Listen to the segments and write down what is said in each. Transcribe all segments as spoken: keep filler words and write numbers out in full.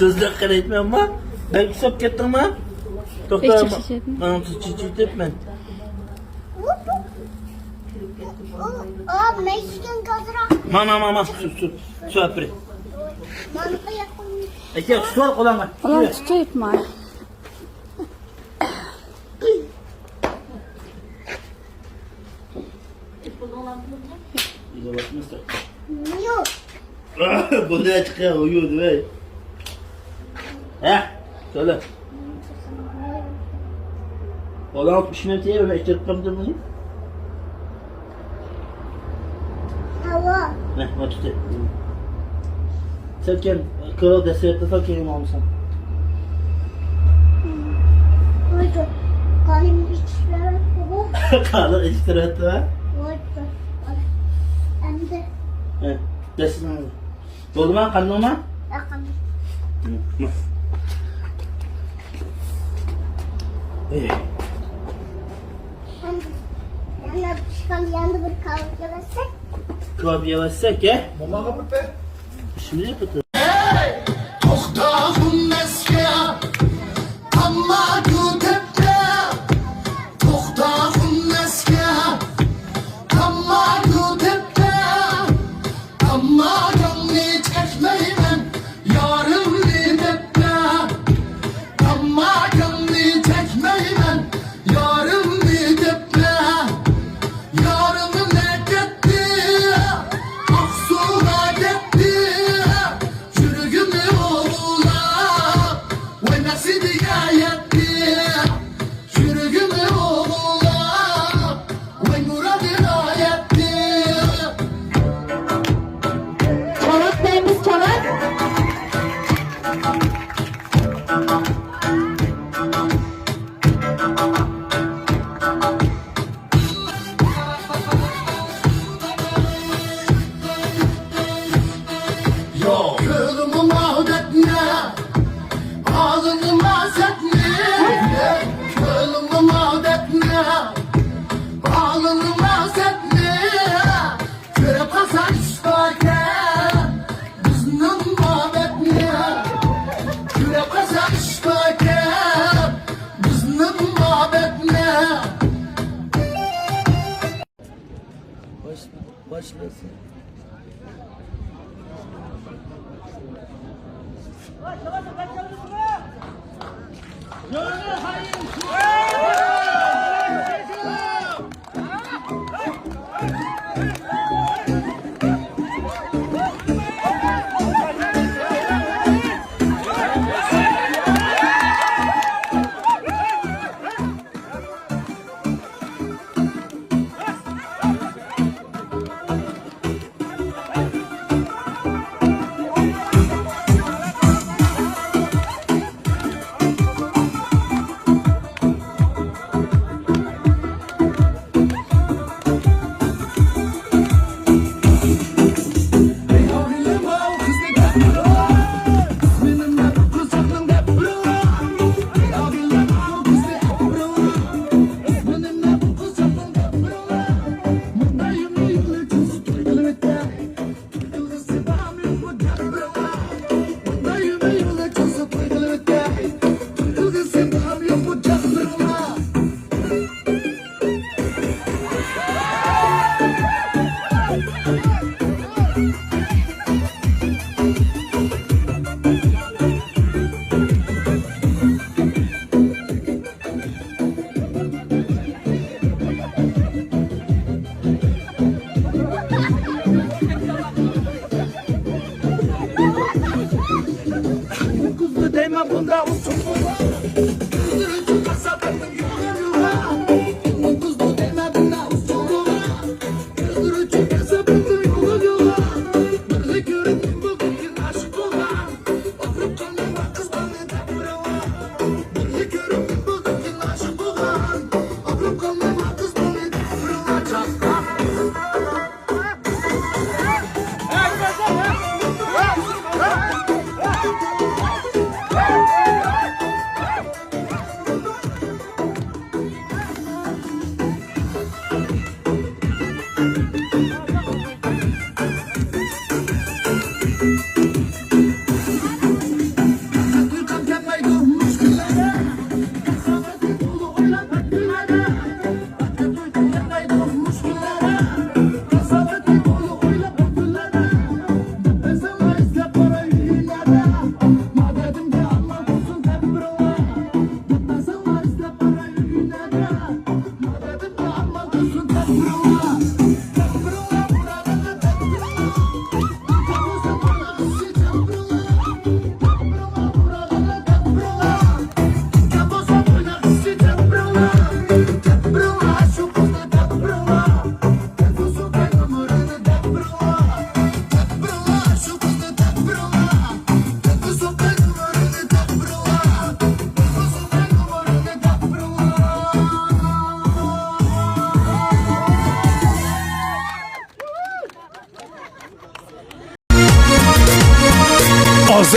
سۆزلەپ قېلىۋېتىمەنما؟ بەك ئۇسساپ كەتتىڭما؟ توختا، مانا چېچىۋېتىپمەن. مانا، مانا، مانا، سۇ، سۇ، سۇ ئەپ بېرەي. ئەكە، سۇ ئال قولۇڭغا. ئۇلار تۇتۇپ ما. يوق. بۇ نە چىققان ئۇيۇ دېمەي. ھە؟ سۆزلە. قولۇڭ ئۈشمەسە، ئۆمە ئىچىرىپ قالدىم بۇنى. ھاۋا. ھە، ما تۇتى. سەلكەن، كۆرۈ دەسلەپتە سەلكەن ئالمىسان. ۋايجان، قانىم ئىچىشلەۋەتتىغۇ. قانىم ئىچىشلەۋەتتىغۇ. ۋايجان. ئەمدى. ھە، دەسلەپ. بولدىما، قاندىڭما؟ ياقىن. ھە، ما. ئەي. ئەمدى يەنە پىشقان يەنە بىر كاۋاپ يەۋەتسەك. كاۋاپ يەۋەتسەك، ھە؟ ماما قاپىتى. شۇنى يەپ ئۆتۈر. توختاغۇم ئەسكەر، تامادۇ دەپتە. توختاغۇم ئەسكەر، تامادۇ دەپتە. تامادۇمنى چەكمەيمەن، يارىمنى دەپتە. تامادۇمنى چەكمەيمەن، يارىمنى دەپتە. يارىم نەگەتتى، ئاقسۇغا كەتتى. يۈرىكىمنى ئوغرىلاپ، ۋاي مەقسىتىگە يەتتى. يۈرىكىمنى ئوغرىلاپ، ۋاي مۇرادىغا يەتتى. چاۋاك دەيمىز، چاۋاك. يوق، كۆڭلۈممۇ مۇھەببەتنى، ئالىمىما سەتنى. كۆڭلۈممۇ مۇھەببەتنى، ئالىمىما سەتنى. كۆرۈپ قالسا ئىش باركەن، بىزنىڭ مۇھەببەتنى. كۆرۈپ قالسا ئىش باركەن، بىزنىڭ مۇھەببەتنى. باش-، باشلىسۇن.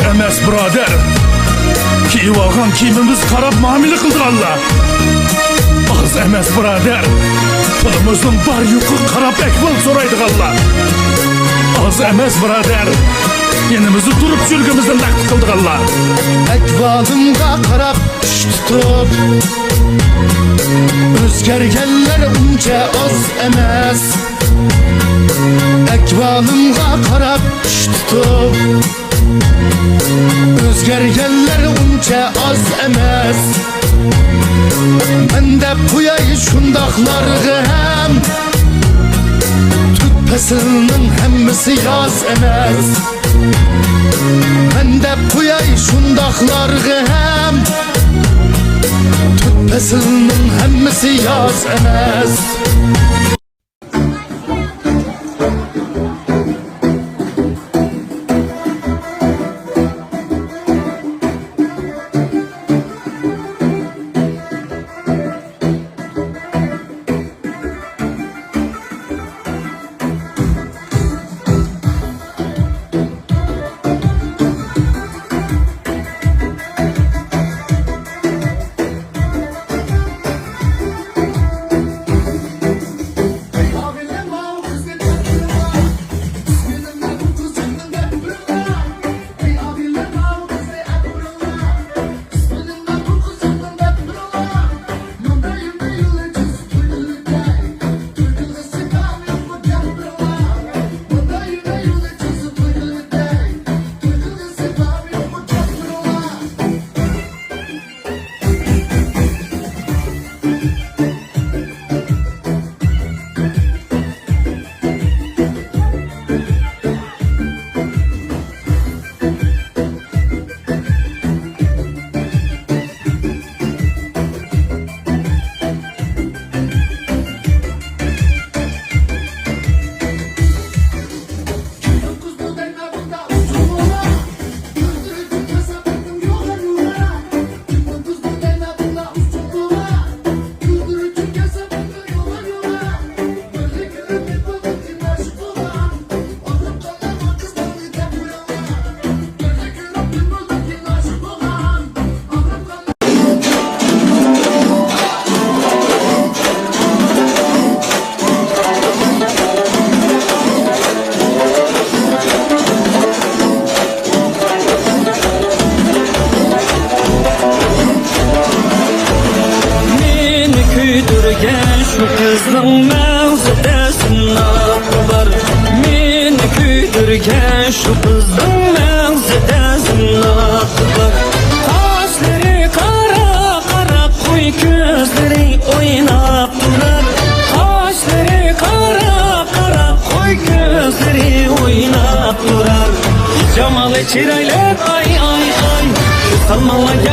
ئەمەس، بۇرادەر. كىيىۋالغان كىيىمىمىزگە قاراپ مۇئامىلە قىلىدىغانلار. ئاز ئەمەس، بۇرادەر. پۇلىمىزنىڭ بار-يوقىغا قاراپ ئەھۋال سورايدىغانلار. ئاز ئەمەس، بۇرادەر. يېنىمىزدا تۇرۇپ، يۈرىكىمىزنى نەق قىلىدىغانلار. ئەھۋالىمغا قاراپ ئىش تۇتۇپ ئۆزگەرگەنلەر ئۇنچە ئاز ئەمەس. ئەھۋالىمغا قاراپ ئىش تۇتۇپ ئۆزگەرگەنلەر ئۇنچە ئاز ئەمەس. مەن دەپ قوياي شۇنداقلارغا ھەم، تۆت پەسىلنىڭ ھەممىسى ياز ئەمەس. مەن دەپ قوياي شۇنداقلارغا ھەم، تۆت پەسىلنىڭ ھەممىسى ياز ئەمەس. مېنى كۆيدۈرگەن شۇ قىزنىڭ مەڭزىدە سىناق بار. مېنى كۆيدۈرگەن شۇ قىزنىڭ مەڭزىدە سىناق بار. قاشلىرى قارا، قارا قوي كۆزلىرى ئويناپ تۇرار. قاشلىرى قارا، قارا قوي كۆزلىرى ئويناپ تۇرار. جامالى چىرايلىق، ئاي، ئاي، ئاي. كۆز سالماڭلار